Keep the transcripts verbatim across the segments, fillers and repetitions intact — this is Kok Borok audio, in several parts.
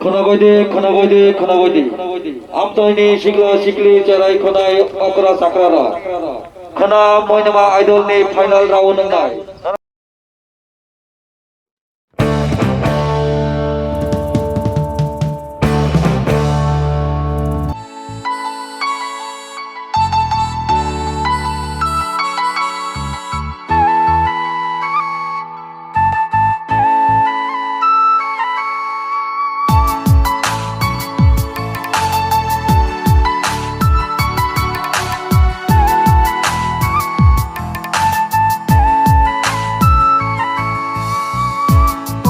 Khwnagoi de, khwnagoi de, khwnagoi de. Amtoi ni sikla sikli cherai khwnai okra chakra rok. Khwna Moinama Idol ni final round wngnai.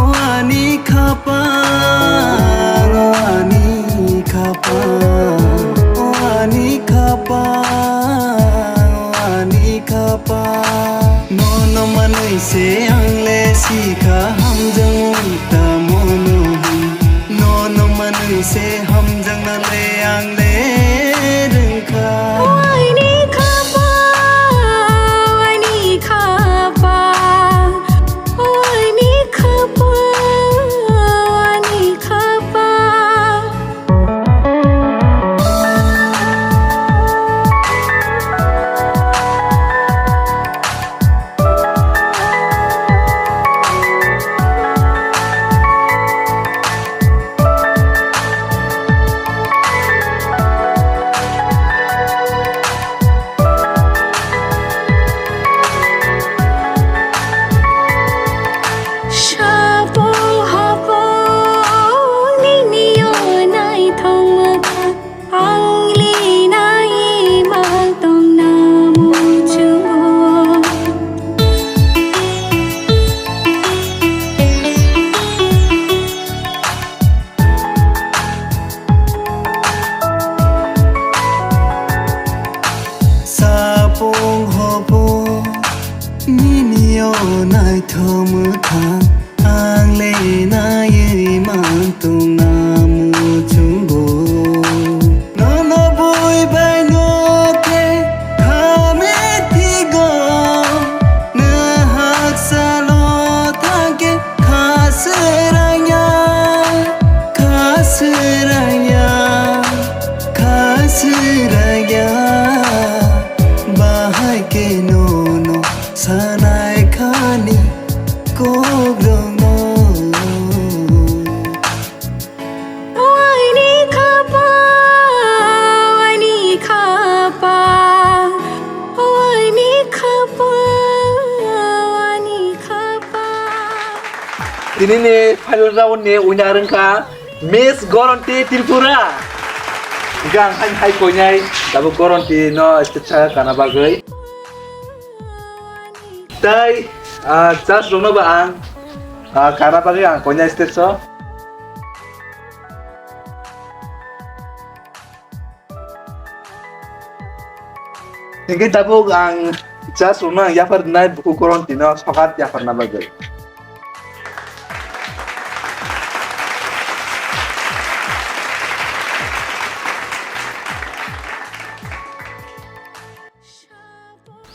O ani khapang, o ani khapang, o ani khapang, o ani khapang. Nono manwi se ang le sikha hamjang tamo no hwn. Nono manwi se hamjang na le ang le rwngkha. Waini khapang, waini khapang, waini khapang, waini khapang. Sapung hapung nini o naithok mwkhang. Ang linai mang tongna muchungo. Sapung hopung nini o naithok mwkhang. Ang le naiwi mang tongna muchungo. Nono bui bai no khe kha me thigo. Nwng haksa lo thang khe kha swrang ya, kha swrang ya, kha swrang ya. Bahai khe nono sanai khani kokrokno. Waini khapang, waini khapang, waini khapang, waini khapang. Tini ni final round ni winner wngkha Miss Goronti Tripura. Hingkhe ang hai hai koinai tabuk Goronti no stage sa kana bagwi. Tei, ah, judge rokno bo ang, ah, kana bagwi ang koinai stage o. Hingke tabuk ang judge rokno ang yaphar rinai bukhuk Goronti no sokat yapharna bagwi.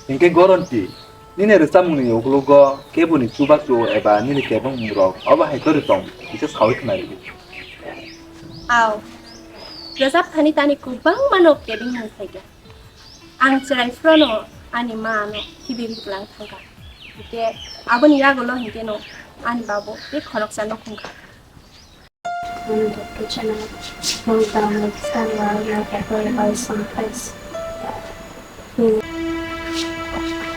Hingke Goronti, nini rwchapmungni ukologo keboni chubachu eba nini kebengmungrok obo hai khe tong, kisa saui khna rwdi. Aw, rwchap thani tani kwbangma no kebengmung phaikha. Ang chwrai phuru no ani ma no khibi ri twlang thangkha. Hingke aboni yagulo hingke no ani babo tei khoroksa no khungkha. Ang doktor channel, ang download star wal na paper by some place.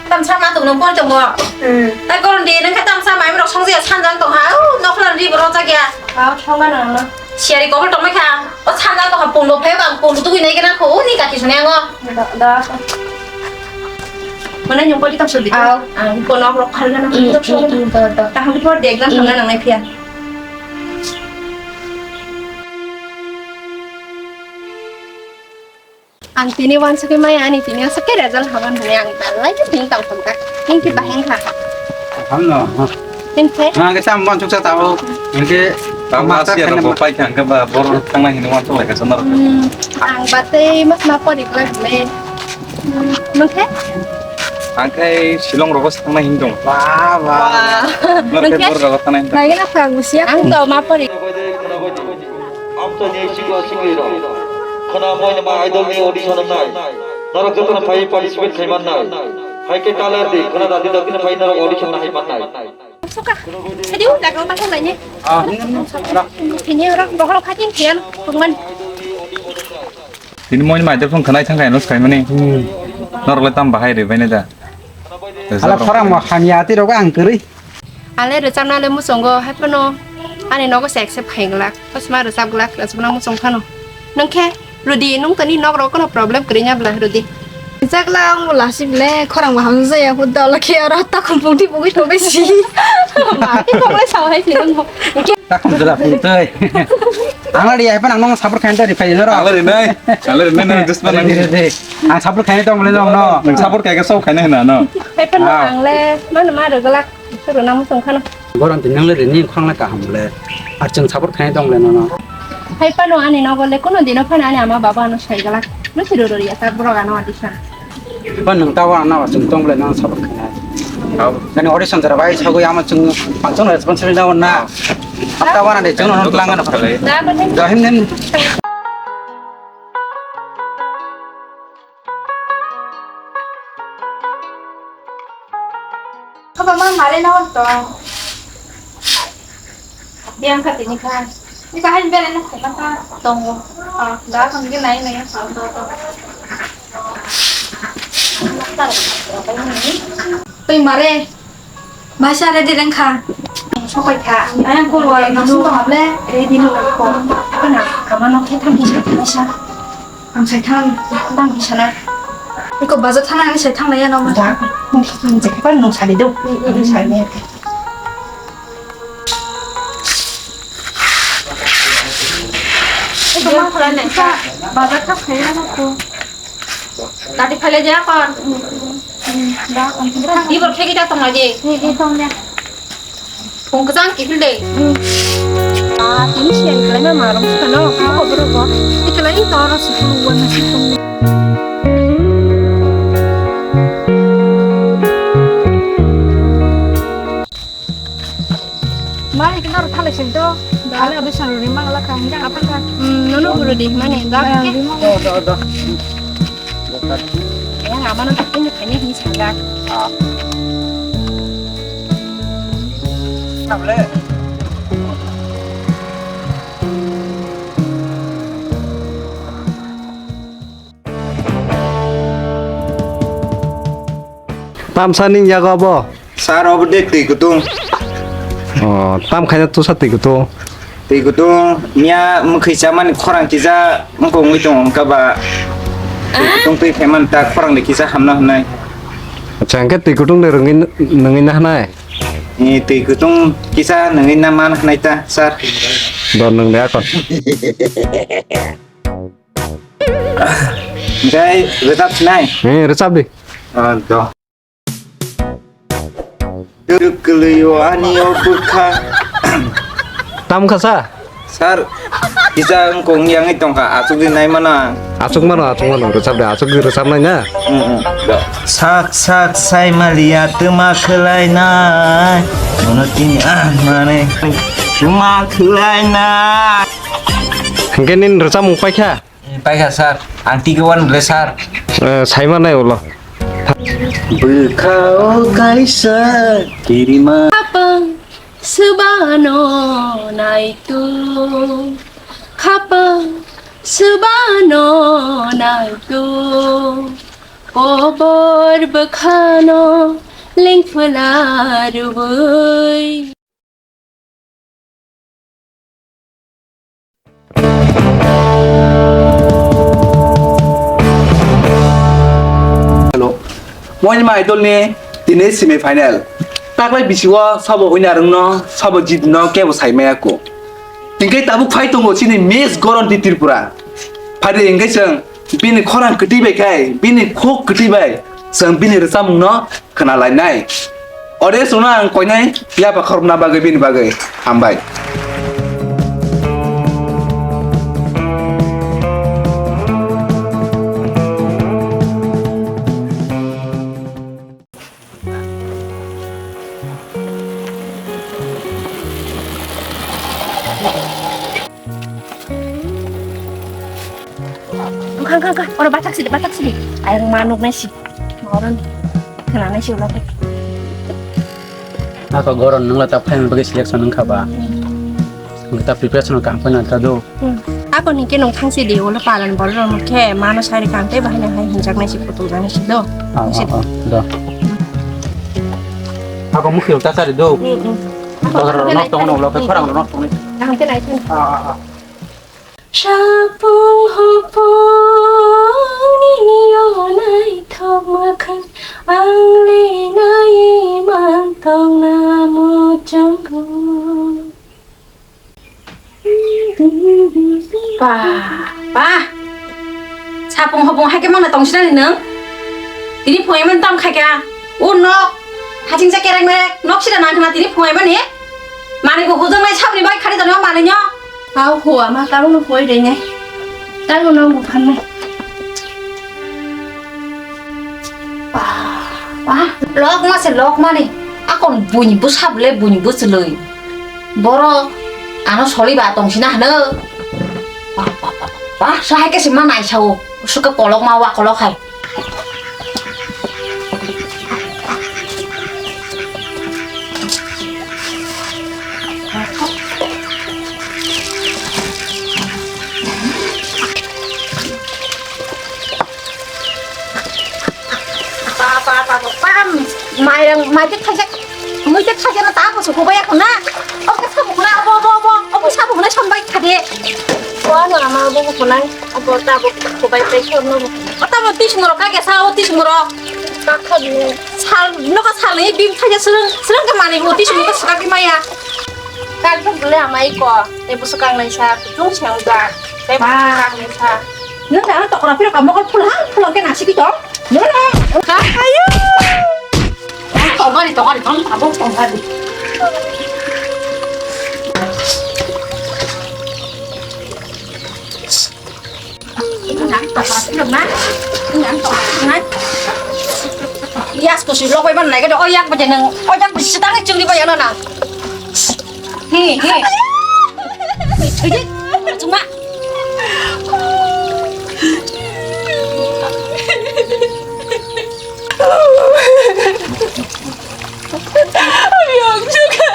Tam sama tu nung pon tungbo. Hmm. Tai koron di nang khe tam sama, emrok song jaya sanjang tong ha. Au, nokla ri boro jak ya. Au, thongma nang no. Siari kokol tong mai kha. O sanjang tong ha, pon bo phai bang, pon bo tugui nai gana ko, ni kaki suni ango. Da, da. Mana nyong poli tam suli. Au. Ang ko nok rok phal na. Hmm, hmm, hmm, da, da. Taham por dek na, hmm, thangna nang nai phiya. Ang tini wansugwi maya, ani tini aswk khe result haman hwnwi ang belai khe tini tong thangkha. Nini khe bahai wngkha? Hamno. Nini khe? Ang khe tamo wansuksa tao. Hingke tamo master asi khaina rok ma- pai kha, hingke ba borok thangna hinwi wansuk lai kha, chwng norok. Hmm, ang batwi mas ma pori glak le. Hmm, nung khe? Ang khe Shillong rogo thangna hin dong. Ba, ba. Wah. Nor khe nung khe? Bor rogo thangna hin dong. Nai na phang busia. Ang to ma pori. Khwnagoi de, khwnagoi de. Amchaini sikla siklirok, khwna Moinima Idol ni audition wngnai. Norok jotono phai participate khai mannai. Hai khe taler di, khwna dadi dagini phai norok audition nahai mannai. Suka. Sadi u daga ma thang laini. Ah. Tini ora bohol khatin kian, pungman. Tini Moinima Idol phone khwnai thang khaino swkaimani. Hmm. Norok le tam bahai re bainai da. Ala khorang ma hamya ati rogo ang kwrwi. Ale rwchapna le muchungo, hai phano ani nogo se accept khai glak, bosma rwchap glak, rwchapna muchung phano. Nwng khe rwdi, nwng tini nok rok kono problem kwrwi nya bla rwdi. Rijak la ang bo lasi bile khorang bo hamjak ya, hud dol khe oro takhum pungti pungwi tongwi si. Ma khe kok le sao hai si nwng bo. Takhum jela pungtwi. Ang la ri ai phano ang nong support khaina ri phai jora. Ang la ri nai. Ang la ri nai, nang just pa nang. Ri, ri, ri. Ang support khaina tong bole jong no. Nang support khai khe sok khaina hina no. Hai phano ang le mano ma rwglak. Suru nang muchung khano. Goron tin nang le rini khang le kaham le. Ar chwng support khai tong le nono. Hai phano ani nogo le kuno dino phano ani ama baba ano sai galak. No suru rori ya ta borok ano audition. Ba nang ta wa na wa chwng tong le nang support khai. Hau. Nani audition jara bai sago ama chwng pangchong responsibility na na. Apa wa na de chwng no lang ano. Da ko ne. Jahim nen. Kaba ma mare na hor to. Biang kha tini kha. Ni bahai bere na kha na kha. Tongo. Ah, da kong ge nai nai. Tui mare. Maisa ready rengkha. Sopai kha. Ayang ko luar masuk to hable ready no ko. Apa na? Kama no khe thang kisa. Ang sai thang, thang kisa na. Iko bazar thang ani sai thang laya no ma. Da, mung thang je khe pa nung sali do. Sali ne. Iko ma phala ne. Bazar thang khe na ko. Tadi phala ja kon. Ibor khe kita tong lagi. Ni, ni tong ya. Phung kwchang kiphil de. Ah, tini siyan kwlaima marung phano, buko borok bo. Ikwlai to oro sukulu wan nasi phung. Ma, ikin oro thalai sin to. Dale, oro san ri mang la kang ja apa ka? Hmm, nono buru di mana? Dah, oke. Dah, dah, dah. Yang aman untuk ini kayaknya ini saja. Ah. Tamsa ning yago abo? Sir, obo de twi kutung. Oh, tam khaina tusa twi kutung. Twi kutung, miya mwkhwi chamani khorang kisa wngkha wngwi tongo, wngkha ba twi kutung twi khaimani ta khorang de kisa hamna hwnwi. Acha, hwnkhe twi kutung de rwngwi, nungwi na hwnai? Ni twi kutung kisa nungwi na man hwnai ta, sir. Do nung de akon. Hwnkhe rwchap sinai? Eh, rwchap di. Ah, do. Kwlwio ani o bwkha. Tam kha sa? Sir, kisa wngkong yangwi tongkha, achukdi naimano ang. Achuk mano, achuk mano, rwchap de, achuk di rwchap nai na. Mm, mm, do. Sak sak sai maliya twma khwlai nai. Mono tini ah mane twma khwlai nai. Hwnkhe nini rwchapmung paikha? Paikha sir, ang tigi wan le sir. Eh, saima nai ulo. Bwkha o kaisa kirima. Khapang swbano naitu, khapang swbano naitu, kobor bwkhano lengphla rwui. Hello. Moinima Idol ni tini semi final. Taklai bisi o sabo winner wngno, sabo jit no kebo sai maya ko. Hingke tabuk phai tongo chini Miss Goronti Tripura. Phai de hingke chwng bini khorang kwtwi bai khai, bini khuk kwtwi bai chwng bini rwchapmung no khna lainai. Ode chwngno ang koinai yapha khorokna bagwi bini bagwi hambai. Kang, kang, kang, oro bathak sidi, bathak sidi. Ayang ma nuknai si. Ma oro khwnanai si ulo. Ako goron nungla ta final bagwi selection wngkha ba. Nungta preparation kaham phano ta do. Hmm. Ako ni ke nung thang sidi ulo palan bol rom khe mano sari kang tei bahai nang hai hinjak nai si putul jani si do. Ah, ah, ah, do. Ako mukhi ta sari do. Hmm, hmm. Ako nok tong no ulo khe khorang nok tong ni. Kaham khe nai. Ah, ah, ah. Sapung hopung nini o naithok mwkhang ang le nai mantong na muchungo. Ba, ba. Sapung hopung hai khe mangna tongsinani nwng? Tini phungai mani tam khai kha. O nok. Haching cha kereng merek. Nok sida nang khna tini phungai mani. Mani bo hujang nai sabni bai khari dano mani nyo. Au hua ma tamo no hoi de ne. Tamo no bu phan ne. Ba, ba. Lok ma se lok mani. Akon buini bwsa bwle buini bwchlwi. Borok ano soli ba tong sina hwno. Ba, ba, ba, ba, ba, sahai khe se ma naisao. Suka kolok ma wa kolok hai. Pa, pa, pa, pa, pa, mairang, mai tik thaijak, mui tik thaijak na ta bo su kubaya khuna. Oke, sabu khuna, obo, obo, obo, obo, sabu khuna, sombai khade. Ko ano ama obo khuna, obo ta bo kubai pai sor no bo. Ota bo tis muro, ka ke sa, o tis muro. Ka kha ni. Sal, no ka sal ni bim thaijak srung, srung ke mani bo tis muro ka srung ke maya. Kal thum bole amai ko, tei bwswk kangnai sa, kuchung se wng jak, tei bwswk kangnai sa. Nwng da tokra phiro ka mokol phulang phulang khe nasi kito. Nwng da. Ka ayo. Tokari tokari tong abo tokari. Nang tokra phirok na. Nang tokra phirok na. Yas kusi lok bai ban nai ka de, o yak baje nang, o yak baje sitang chungri bai ano nang. Hi, hi. Chungma. Ayok juga.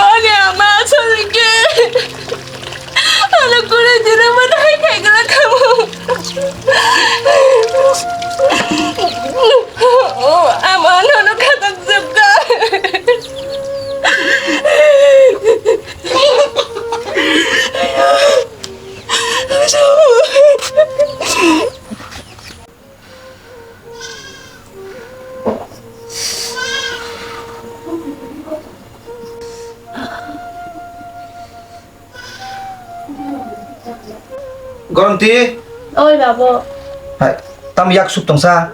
Ani ama asal ke. Ano kure jira mana hai khai gala kamu. Ama ano ano khatak jabka. Goronti. Oi, babo. Hai, tam yak suk tongsa.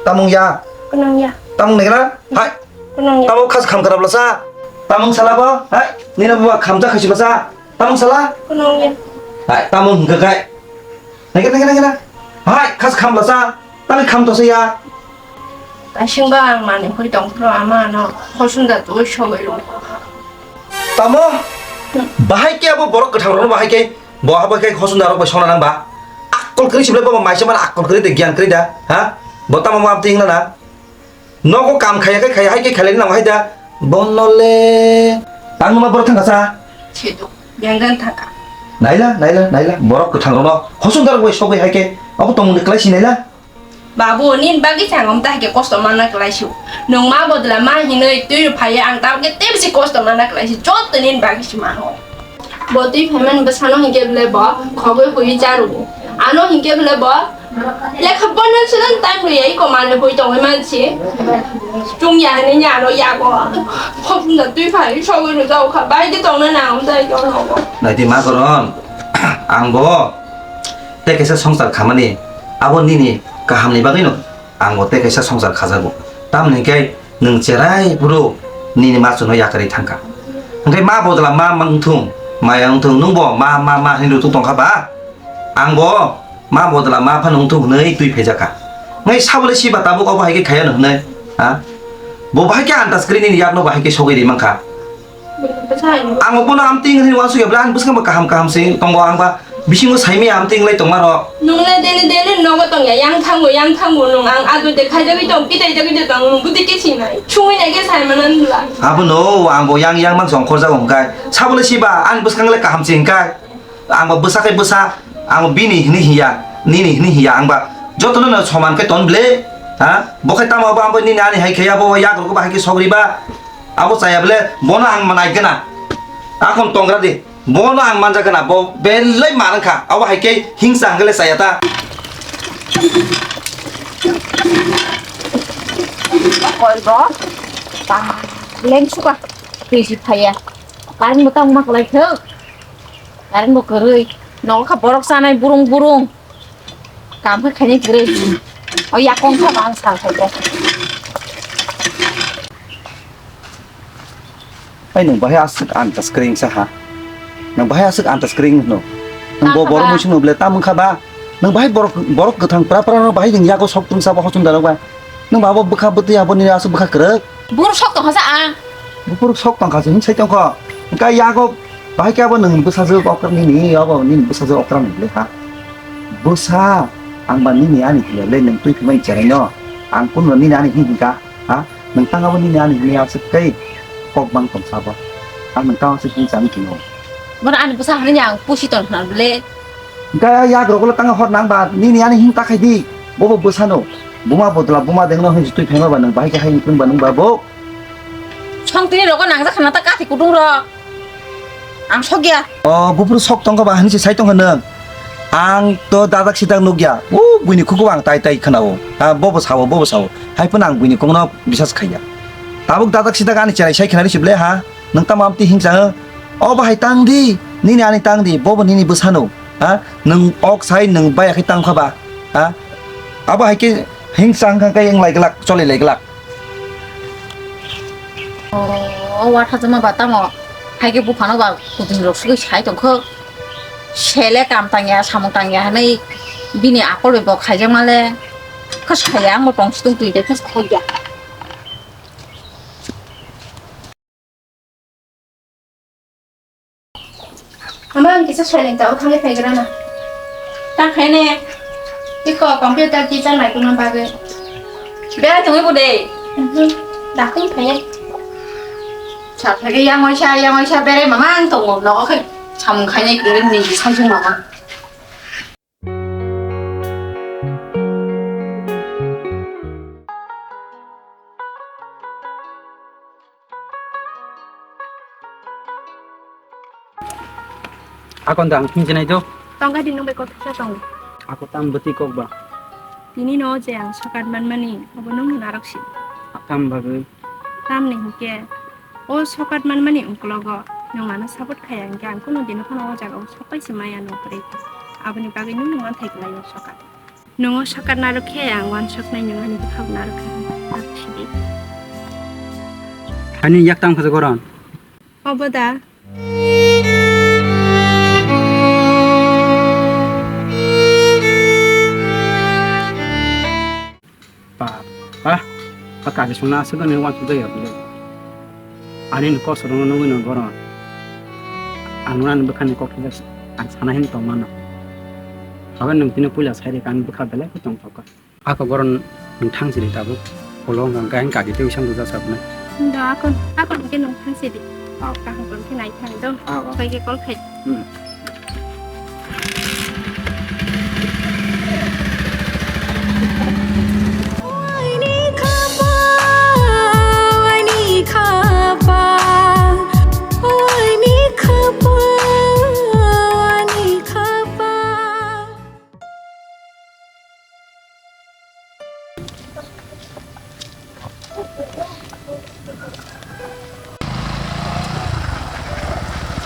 Tamung ya. Kunung ya. Tamung negla. Hai. Kunung ya. Tamung khas kham karab lasa. Tamung salabo. Hai, nina buwa khamja khasi basa. Tamung sala? Kunung ya. Hai, tamung hingka kai. Naikhe, naikhe, naikhe, na. Hai, khas kham lasa. Tani kham tosa ya. Kaising ba ang mani hoi tong phro ama no. Khosunda tu sogoi lo. Tamo? Bahai ke abo borok kwthang rok bahai ke. Bo abo ke khosunda rok bai sona nang ba. Akol kri sible bo mai se man akol kri de gyan kri da. Ha? Bo tamo mo abdi hingna na. Nogo kam khaya khe khaya hai khe khailai nang hai da. Bono le tangma borok thangka sa. Sedo, yang dan thangka. Naila, naila, naila. Borok kwthang rokno hosung darok bai sogwi hai khe abo tongmung de klai si naila. Babu, nin bagi changom ta hai khe kosto manna klai su. Nung ma bodla ma hinoi twi phaya ang ta ke tebsi kosto manna klai si. Jot nin bagi si ma ho. Bo twi phaimani bwsano hinkhe bwle bo khogwi hwi cha rwo. Ano hinkhe bwle bo lekha bono swlwng time rwya iko manwi hwi tongwi mansi. Chwng ya hinwi ni ano yago. Khopung da twi phai sogwi rwjak kha. Bai khe tongna nang dai tongno. Naidi ma goron. Ang bo tei kaisa songsar khamani. Abo nini kahamni bagwino. Ang bo tei kaisa songsar khajago. Tamni hwnkhe nwng cherai phuru nini machuno yakarwi thangkha. Hwnkhe ma bodla ma wngthung, maya wngthung, nwng bo ma, ma, ma hinwi rwtwk tongkha ba? Ang bo ma bodla ma phano wngthung hwnwi twi phaijakha. Hwnkhe sabole siba tabuk obo hai khe khaiya hwnwi, ha? Bo bahai khe andas kwrwi nini yakno bahai khe sogwi ri mankha. Ang bo bono amtwi wngwi wansukya bwle, ang bwskango kaham kaham se tongo, ang ba bisingo saimaya amtwi wnglai tongma rok. Nung le daily daily nogo tongya, yang thango, yang thango nung, ang adui de khaijagwi tong, kitai jagwi de tong, nung bwtwi kiching nai. Sungwi nai khe sai manan bwla. Abono ang bo yang yang man jongkhor jago hwnkhe. Sabo le siba, ang bwskang le kaham se hwnkhe. Ang bo bwsa khe bwsa, ang bo bini hinwi hiya, nini hinwi hiya, ang ba jotono no soman khe ton bwle. Ha? Bo khe tamo bo ang bo nini ani hai khe abo yak rok ba hai khe sogri ba. Abo chaya bwle, bono ang manai gana. Akon tongra di. Bono ang manja gana, bo belai manang kha. Abo hai khe hingsa hangale chaya ta. Koi bo. Ba, leng suka. Twi si phaya. Karing bo tang mak lai thok. Karing bo kwrwi. Nogo kha borok chanai burung burung. Kam khe khainai kwrwi. O yakong kha ba ang sal khai khe. Ai, nwng bahai aswk antas kwrwi wngsa ha? Nwng bahai aswk antas kwrwi wngno? Nwng bo borok muisung no ble tam wngkha ba? Nwng bahai borok, borok kwthang pra pra no bahai nwng yago sok twngsa bo hochum darok bai. Nwng ba abo bwkha bwtwi abo nini aswk bwkha kwrwk? Buphuru sok tongkha sa ang. Buphuru sok tongkha se hwn sai tongkha. Hwnkhe yago bahai khe abo nwng bwsajwk okra nini, abo nini bwsajwk okra nwng le ha. Bwsa, ang ba nini ani hiya le nwng twi phimai cherai no. Ang kun nini ani hin hwnkha, ha? Nwng tang abo nini ani hini aswk tei kok bang tong sabo. Ang nwng tang aswk hin chani kino. Bono ani bwsa hwnwi ang pusi ton khna le. Hwnkhe yagrok ulo tang hor nang ba nini ani hin ta khai di. Bobo bwsano. Buma bodla buma dengno hin twi phema ba nwng bahai khe hai nwng ba nwng ba bo. Songtini rogo nangjak khna ta kathi kudung rok. Ang sokya. O buphuru sok tongkha ba hinwi se sai tongkha nwng. Ang to dadak sidak nukya. O buini khukugo ang tai tai khwnao. Ha, bobo sao, bobo sao. Hai phano ang buini kokno bisas khaiya. Tabuk dadak sidak ani cherai sai khwnari sible ha. Nwng tamo amtwi hingsa ho? O bahai tang di. Nini ani tang di. Bobo nini bwsano. Ha? Nwng ok sai nwng baya khe tangkha ba. Ha? Abo hai khe hingsa hwnkha khe wnglai glak, choli lai glak. O, o watha jama ba tamo. Hai khe buphano ba kudin rok sugui sai tongkho. Sele kam tangya, samung tangya hwnwi bini akol bai bo khaijak male. Khe saya ang bo tong situng twi de khe khogya. Ama ang kisa silent tao thangwi phaigrana. Ta khaine. Iko computer teacher nai tongna bagwi. Berai tongwi bo de. Mhm. Dakung phaiye. Sa phaiye yang oisa, yang oisa berai mama ang tongo. Nogo khe samung khainai kwrwi ni sai mama. Akon da ang hinjinai do. Tongkha di nung bai kok kisa tong. Ako tam bwtwi kok ba. Tini no je ang sokat manmani, abo nung narok si. Tam bagwi. Tamni hwnkhe, o sokat manmani uklogo nwng ano support khaya hwnkhe ang kunu dino phano o jaga o sokpai se maya nung kwrwi kha. Aboni bagwi nwng manthai kwlai o sokat. Nwng o sokat narwk khe ang uansuknai nwng ani bwkhak narwk kha. Ani yak tang kha goron. Obo da. Pa, pa, pa kaki sungna aswk ani uansuk jaya bwle. Ani ni kosoro no nugwi no goron. Ang nani bwkhani kok thajak ang sana hin tong mano. Haban nwng tini puila sai rikha ani bwkha belai khe tong thokha. Ako goron nwng thang siri tabuk. Ulo wngkha khe ang kaki tei wisang rwjak sabnai. Da akon, akon khe nwng thang siri. Oh. Kaham khe nai thang do. Oh, oh. Pai khe call khai. Hmm.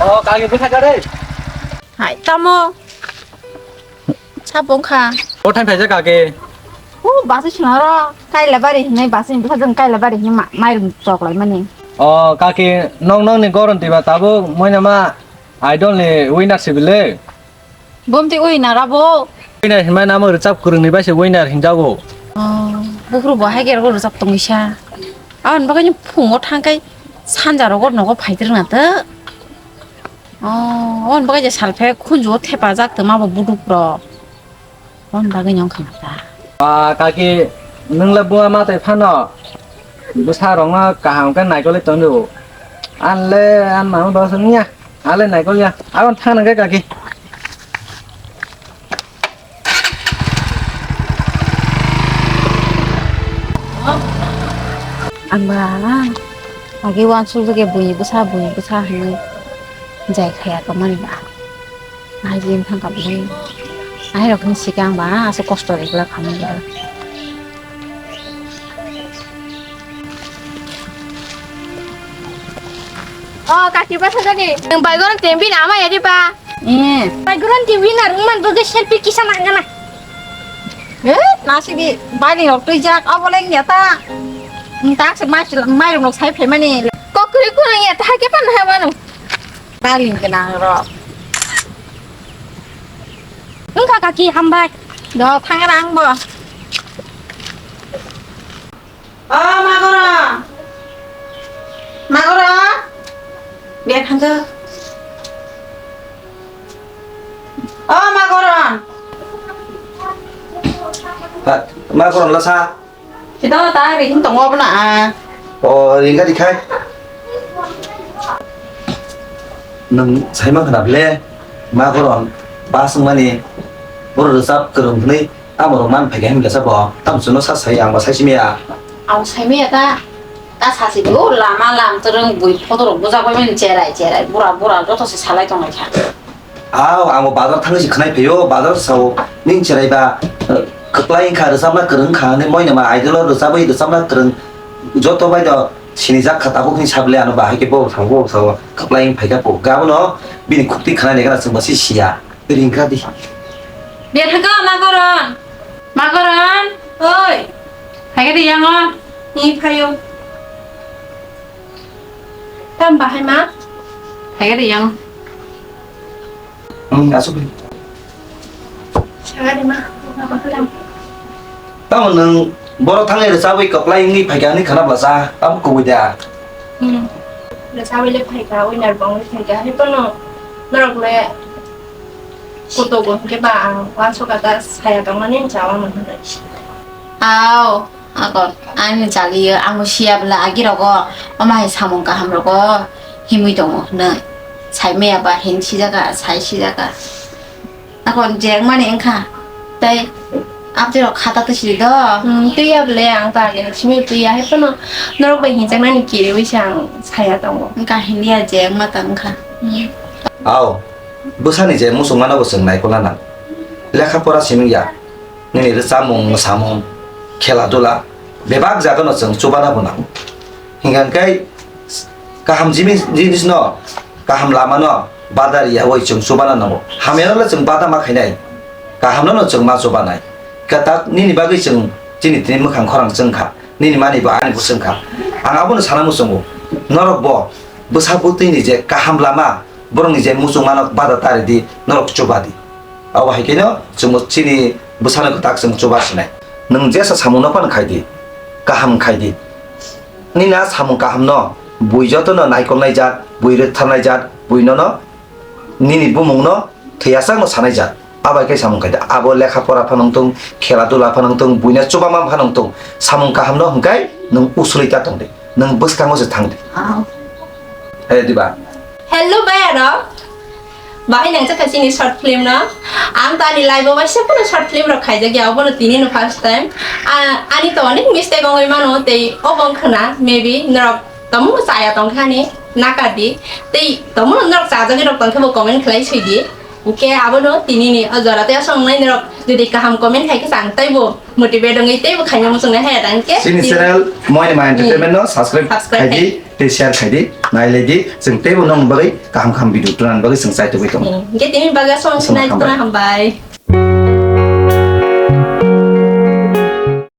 O, kaki bwkha kare. Hai, tamo. Sabong kha. O, thang thaisa kaki. O, basi sinaro. Kaila bari hinai basi bwkha jeng kaila bari hinai ma-, mairung choklai mani. O, kaki, nong nong ni goron tiba tabuk moina ma idol ni winner sibile. Bomti ui nara bo. Winner hinmai namo rwchap kwrwngni bai se winner hinjago. Oh, buphuru bo hai gergo rwchap tongwi sa. Aboni bagwi phungo thangkai sanja rogo nogo phaitrwng na ta. Oh, on bagwi je salphe khunju thepajak tongma bo buduk rok. On bagwi nong khna ta. Ah, kaki, nwng le buma ma tai phano. Bwsa rokno kaham khe naikoli tongdi. An le, an mama ba song ya. Ale naikol ya. Abon thang nang kaki. Ang ba, agi wan su ke bui bwsa, bui bwsa hwnwi jai khaya tongmani ba. Ai jin thang ka bui. Ai rok ni sikang ba, asa kosto ri gla khamani ba. O kaki ba sajani, nang bai goron tembi na ama yari ba. Eh. Bai goron tembi na rungman boge selfie kisa nang gana. Eh, nasi di bai ni rok tui jak, abo leng ya ta. Tak se mai mai rok sai phe mani. Kokri kurang ya ta ke pan ha manu. Bai ni ke nang rok. Wngkha kaki, hambai. Do, thangra ang bo. O Magoron. Magoron. Biar thangkha. O Magoron. Ha, Magoron lasa. Sita ta ring tongo bana. O ring ka dikhai. Nung saima khna ble. Magoron. Basung mani. Boro rwchap kwrwng hwnwi. Tamo rok man phaikha himla sa bo, tamo chwngno sa sai ang ba sai simi ya. Ang sai maya ta, ta sa si do lama lam twrwng bui photo rok bujak bai mani cherai cherai bura bura joto se salai tong lai kha. Aw, ang bo bazar thangwi se khwnai phaio, bazar sao ning cherai ba, eh, kwplai wngkha rwchapna kwrwng wngkha hwnwi moina ma idol o rwchapwi rwchapna kwrwng joto bai do sinijak kha tabuk hwnwi sable ano bahai khe bo sao bo sao kwplai wng phaikha po. Gabono bini khukti khwnai nai gana chwng ba si siya. Ring kha di. Berhago Magoron. Magoron. Oi. Phaikhe di yango. Ni phayo. Tam bahai ma. Phaikhe di yango. Hmm, asuk di. Saga di ma. Tamo nwng borok thangwi rwchabwi kwplai wngwi phaikha hwnwi khwna bwsa. Tamo kubui da. Hmm. Rwchabwi le phaikha, winner bo wngwi phaikha. Hai phano norok le Kutogo hwnkhe ba ang uansukha ta saya tongmani wng cha wngmani hwnwi. Aw, akon, ani chaliyo, ang bo siya bwla agi rogo, omo hai samung kaham rogo himwi tongo hwnwi. Sai maya ba hin sijaka, sai sijaka. Akon je wngmani wngkha, tei abdi rok khata twi sidi do. Hmm, twi ya bwle ang ta agi simi twi ya, hai phano norok bai hinjaknani kiriwi se ang saya tongo. Wngkha hinliya je wngma ta wngkha. Hmm. Aw. Bwsani je muchungmano bo chwng naikolna nango. Lekha pora simi ya, nini rwchapmung, mwsamung, khela dula, bebak jagano chwng chubana bo nango. Hinkha khe kaham jimi-, jinisno, kaham lamano bada riyawi chwng chubana nango. Hamyano le chwng bada ma khainai, kahamno no chwng ma chubanai. Kwtak nini bagwi chwng chini tini mwkhang khorang chwngkha, nini mani bo ani bo chwngkha. Ang abono sana muchungo, norok bo bwsa bwtwini je kaham lama, borokni je muchungmano bada tari di, norok chuba di. Abo hai kheno chwngbo chini bwsano kwtak chwng chuba sinai. Nwng jesa samungno phano khai di, kaham khai di. Nini a samung kahamno bui jotono naikolnai jat, bui rwktharnai jat, bui nono nini bumungno thwiyasak no sanai jat. Abai khe samung khai di. Abo lekha pora phano wngthung, khela dula phano wngthung, buino chubama phano wngthung, samung kahamno hwnkhe nwng usuli ta tong di. Nwng bwskango se thang di. Ah. He diba? Hello, bai aro. Bahai nang chakha chini short film no. Ang to ani life o waisa phano short film rok khaijak ya, obono tini no first time. A-, ani to onek mistake ongoi mano, tei obo wng khna, maybe norok tamo chaya tong kha ni, naka di. Tei tamo norok chajagwi rok tong khe bo comment khlai soi di. Hwnkhe abono tini ni o jora tei aswk wngnai norok jodi kaham comment khai khe chang tei bo motivate wngwi teibo khaina muchungnai haya tang khe. Chini channel Moini Ma Entertainment no subscribe khai di, tei share khai di, nai lai di. Chwng teibo nong bagwi kaham kaham video tuna bagwi chwng chai tubui tongo. Hwnkhe tini bagwi aswk sinai tuna, hambai.